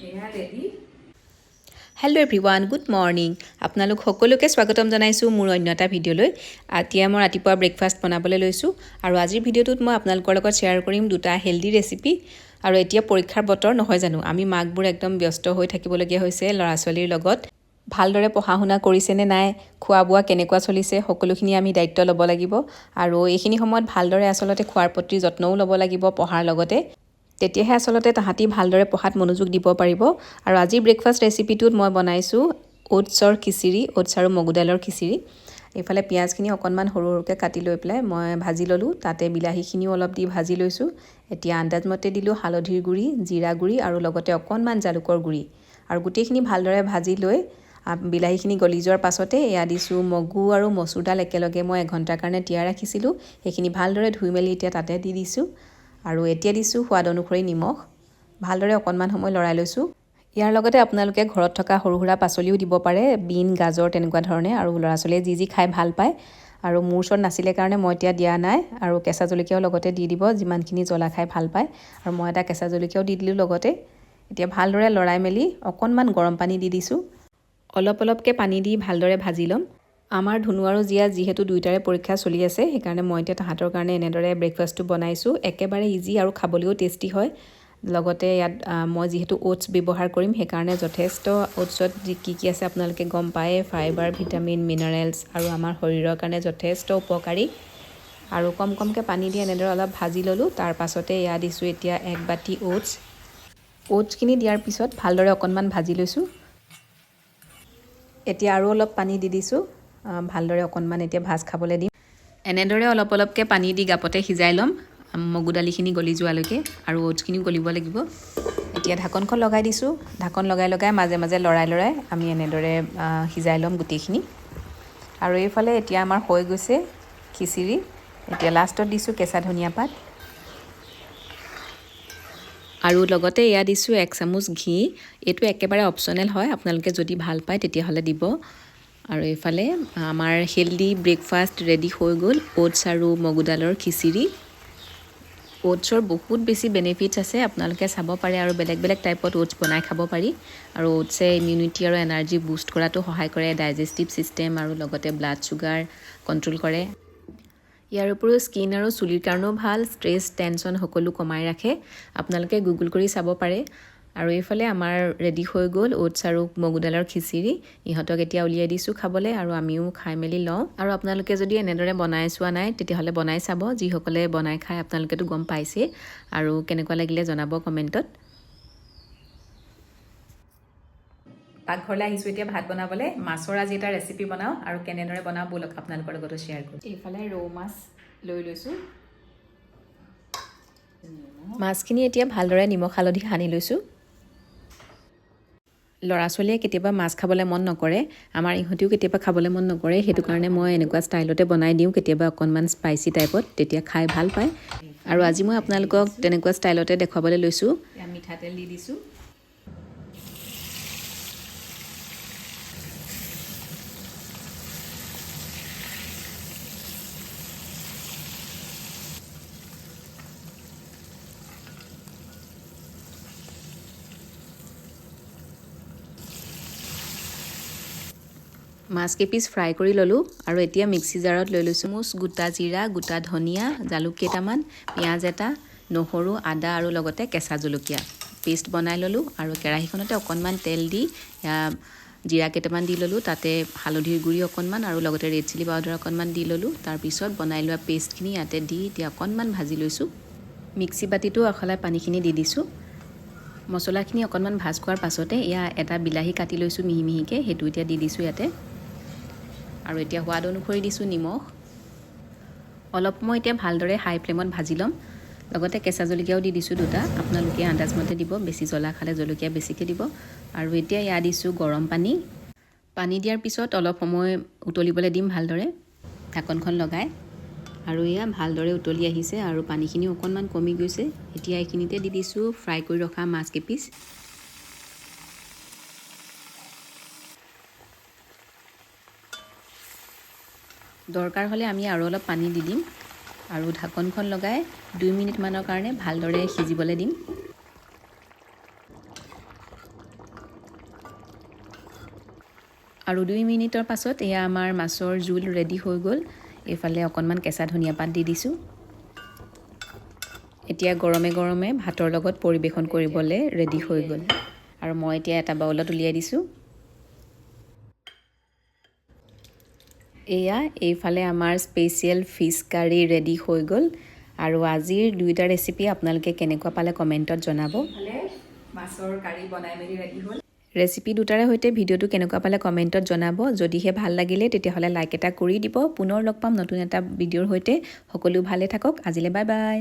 এয়া ready. Hello everyone, good morning. আপোনালোক সকলোকে স্বাগতম জনাইছোঁ মোৰ অন্য এটা ভিডিঅ'লৈ। এতিয়া মই ৰাতিপুৱা ব্ৰেকফাষ্ট বনাবলৈ লৈছোঁ আৰু আজিৰ ভিডিঅ'টোত মই আপোনালোকৰ লগত শ্বেয়াৰ কৰিম দুটা হেল্ডি ৰেচিপি। আৰু এতিয়া পৰীক্ষাৰ বতৰ নহয় জানো, আমি মাকবোৰ একদম ব্যস্ত হৈ থাকিবলগীয়া হৈছে ল'ৰা ছোৱালীৰ লগত। ভালদৰে পঢ়া শুনা কৰিছেনে নাই, খোৱা বোৱা কেনেকুৱা চলিছে, সকলোখিনি আমি দায়িত্ব ল'ব লাগিব। আৰু এইখিনি সময়ত ভালদৰে আচলতে খোৱাৰ প্ৰতি যত্নও ল'ব লাগিব পঢ়াৰ লগতে, তেতিয়াহে আচলতে তাহাঁতি ভালদৰে পঢ়াত মনোযোগ দিব পাৰিব। আৰু আজিৰ ব্ৰেকফাষ্ট ৰেচিপিটোত মই বনাইছোঁ অ'টছৰ খিচিৰি, অ'টছ আৰু মগু দাইলৰ খিচিৰি। এইফালে পিঁয়াজখিনি অকণমান সৰু সৰুকৈ কাটি লৈ পেলাই মই ভাজি ল'লোঁ, তাতে বিলাহীখিনিও অলপ দি ভাজি লৈছোঁ। এতিয়া আন্দাজমতে দিলোঁ হালধিৰ গুড়ি, জিৰা গুড়ি আৰু লগতে অকণমান জালুকৰ গুড়ি। আৰু গোটেইখিনি ভালদৰে ভাজি লৈ বিলাহীখিনি গলি যোৱাৰ পাছতে এয়া দিছোঁ মগু আৰু মচুৰ দাল। একেলগে মই এঘণ্টাৰ কাৰণে তিয়াই ৰাখিছিলোঁ, সেইখিনি ভালদৰে ধুই মেলি এতিয়া তাতে দি দিছোঁ। আৰু এতিয়া দিছোঁ সোৱাদ অনুসৰি নিমখ। ভালদৰে অকণমান সময় লৰাই লৈছোঁ। ইয়াৰ লগতে আপোনালোকে ঘৰত থকা সৰু সুৰা পাচলিও দিব পাৰে, বিন, গাজৰ তেনেকুৱা ধৰণে, আৰু ল'ৰা ছোৱালীয়ে যি যি খাই ভাল পায়। আৰু মোৰ ওচৰত নাছিলে কাৰণে মই এতিয়া দিয়া নাই। আৰু কেঁচা জলকীয়াও লগতে দি দিব, যিমানখিনি জ্বলা খাই ভাল পায়। আৰু মই এটা কেঁচা জলকীয়াও দি দিলোঁ লগতে। এতিয়া ভালদৰে লৰাই মেলি অকণমান গৰম পানী দি দিছোঁ। অলপ অলপকৈ পানী দি ভালদৰে ভাজি ল'ম। আমাৰ ধুনু আৰু জীয়া যিহেতু দুয়োটাৰে পৰীক্ষা চলি আছে, সেইকাৰণে মই এতিয়া তাহাঁতৰ কাৰণে এনেদৰে ব্ৰেকফাষ্টটো বনাইছোঁ। একেবাৰে ইজি আৰু খাবলৈও টেষ্টি হয়। লগতে ইয়াত মই যিহেতু অ'টছ ব্যৱহাৰ কৰিম, সেইকাৰণে যথেষ্ট অ'টছত যি কি কি আছে আপোনালোকে গম পায়ে, ফাইবাৰ, ভিটামিন, মিনাৰেলছ আৰু আমাৰ শৰীৰৰ কাৰণে যথেষ্ট উপকাৰী। আৰু কম কমকৈ পানী দি এনেদৰে অলপ ভাজি ল'লোঁ। তাৰ পাছতে এয়া দিছোঁ এতিয়া এক বাতি অ'টছ। অ'টছখিনি দিয়াৰ পিছত ভালদৰে অকণমান ভাজি লৈছোঁ। এতিয়া আৰু অলপ পানী দি দিছোঁ, ভালদৰে অকণমান এতিয়া ভাজ খাবলৈ দিম। এনেদৰে অলপ অলপকৈ পানী দি গাপতে সিজাই ল'ম মগু দালিখিনি গলি যোৱালৈকে, আৰু অ'টছখিনিও গলিব লাগিব। এতিয়া ঢাকনখন লগাই দিছোঁ। ঢাকন লগাই লগাই মাজে মাজে লৰাই লৰাই আমি এনেদৰে সিজাই ল'ম গোটেইখিনি। আৰু এইফালে এতিয়া আমাৰ হৈ গৈছে খিচিৰি। এতিয়া লাষ্টত দিছোঁ কেঁচা ধনিয়া পাত আৰু লগতে এয়া দিছোঁ এক চামুচ ঘি। এইটো একেবাৰে অপশ্যনেল হয়, আপোনালোকে যদি ভাল পায় তেতিয়াহ'লে দিব। আৰু এইফালে আমাৰ হেল্ডি ব্ৰেকফাষ্ট ৰেডি হৈ গ'ল, অ'টছ আৰু মগু দালৰ খিচিৰি। অ'টছৰ বহুত বেছি বেনিফিটছ আছে, আপোনালোকে চাব পাৰে। আৰু বেলেগ বেলেগ টাইপত অ'টছ বনাই খাব পাৰি। আৰু অ'টছে ইমিউনিটি আৰু এনাৰ্জি বুষ্ট কৰাতো সহায় কৰে, ডাইজেষ্টিভ ছিষ্টেম আৰু লগতে ব্লাড চুগাৰ কণ্ট্ৰল কৰে। ইয়াৰ উপৰিও স্কিন আৰু চুলিৰ কাৰণেও ভাল, ষ্ট্ৰেছ, টেনশ্যন সকলো কমাই ৰাখে। আপোনালোকে গুগল কৰি চাব পাৰে। আৰু এইফালে আমাৰ ৰেডি হৈ গ'ল অ'টছ আৰু মগু দালৰ খিচিৰি। ইহঁতক এতিয়া উলিয়াই দিছোঁ খাবলৈ আৰু আমিও খাই মেলি লওঁ। আৰু আপোনালোকে যদি এনেদৰে বনাই চোৱা নাই তেতিয়াহ'লে বনাই চাব। যিসকলে বনাই খায় আপোনালোকেতো গম পাইছেই। আৰু কেনেকুৱা লাগিলে জনাব কমেণ্টত। পাকঘৰলৈ আহিছোঁ এতিয়া ভাত বনাবলৈ। মাছৰ আজি এটা ৰেচিপি বনাওঁ আৰু কেনেদৰে বনাওঁ ব'লক আপোনালোকৰ লগতো শ্বেয়াৰ কৰোঁ। এইফালে ৰৌ মাছ লৈ লৈছোঁ। মাছখিনি এতিয়া ভালদৰে নিমখ হালধি সানি লৈছোঁ। ল'ৰা ছোৱালীয়ে কেতিয়াবা মাছ খাবলৈ মন নকৰে, আমাৰ ইহঁতিও কেতিয়াবা খাবলৈ মন নকৰে, সেইটো কাৰণে মই এনেকুৱা ষ্টাইলতে বনাই দিওঁ, কেতিয়াবা অকণমান স্পাইচি টাইপত, তেতিয়া খাই ভাল পায়। আৰু আজি মই আপোনালোকক তেনেকুৱা ষ্টাইলতে দেখুৱাবলৈ লৈছোঁ। মিঠাতেল দি দিছোঁ। মাছ কেইপিচ ফ্ৰাই কৰি ল'লোঁ আৰু এতিয়া মিক্সি জাৰত লৈ লৈছোঁ মুচ গোটা জিৰা, গোটা ধনিয়া, জালুক কেইটামান, পিঁয়াজ এটা, নহৰু, আদা আৰু লগতে কেঁচা জলকীয়া পেষ্ট বনাই ল'লোঁ। আৰু কেৰাহীখনতে অকণমান তেল দি জিৰা কেইটামান দি ল'লোঁ, তাতে হালধিৰ গুড়ি অকণমান আৰু লগতে ৰেড চিলি পাউডাৰ অকণমান দি ল'লোঁ। তাৰপিছত বনাই লোৱা পেষ্টখিনি ইয়াতে দি এতিয়া অকণমান ভাজি লৈছোঁ। মিক্সি বাতিটো এখলাই পানীখিনি দি দিছোঁ। মছলাখিনি অকণমান ভাজ খোৱাৰ পাছতে এয়া এটা বিলাহী কাটি লৈছোঁ মিহি মিহিকৈ, সেইটো এতিয়া দি দিছোঁ ইয়াতে। আৰু এতিয়া সোৱাদ অনুসৰি দিছোঁ নিমখ। অলপ মই এতিয়া ভালদৰে হাই ফ্লেমত ভাজি ল'ম। লগতে কেঁচা জলকীয়াও দি দিছোঁ দুটা, আপোনালোকে আন্দাজমতে দিব, বেছি জ্বলা খালে জলকীয়া বেছিকৈ দিব। আৰু এতিয়া এয়া দিছোঁ গৰম পানী। পানী দিয়াৰ পিছত অলপ সময় উতলিবলৈ দিম ভালদৰে ঢাকনখন লগাই। আৰু এয়া ভালদৰে উতলি আহিছে আৰু পানীখিনিও অকণমান কমি গৈছে। এতিয়া এইখিনিতে দি দিছোঁ ফ্ৰাই কৰি ৰখা মাছ কেইপিচ। দৰকাৰ হ'লে আমি আৰু অলপ পানী দি দিম আৰু ঢাকনখন লগাই 2 মিনিটমানৰ কাৰণে ভালদৰে সিজিবলৈ দিম। আৰু 2 মিনিটৰ পাছত এয়া আমাৰ মাছৰ জোল ৰেডি হৈ গ'ল। এইফালে অকণমান কেঁচা ধনিয়া পাত দি দিছোঁ। এতিয়া গৰমে গৰমে ভাতৰ লগত পৰিৱেশন কৰিবলৈ ৰেডি হৈ গ'ল আৰু মই এতিয়া এটা বাউলত উলিয়াই দিছোঁ। এয়া এইফালে আমাৰ স্পেচিয়েল ফিছ কাৰী ৰেডি হৈ গ'ল। আৰু আজিৰ দুয়োটা ৰেচিপি আপোনালোকে কেনেকুৱা পালে কমেণ্টত জনাব। মাছৰ কাৰী বনাই মেলি ৰেডি হ'ল। ৰেচিপি দুটাৰে সৈতে ভিডিঅ'টো কেনেকুৱা পালে কমেণ্টত জনাব। যদিহে ভাল লাগিলে, তেতিয়াহ'লে লাইক এটা কৰি দিব। পুনৰ লগ পাম নতুন এটা ভিডিঅ'ৰ সৈতে। সকলো ভালে থাকক। আজিলৈ বাই বাই।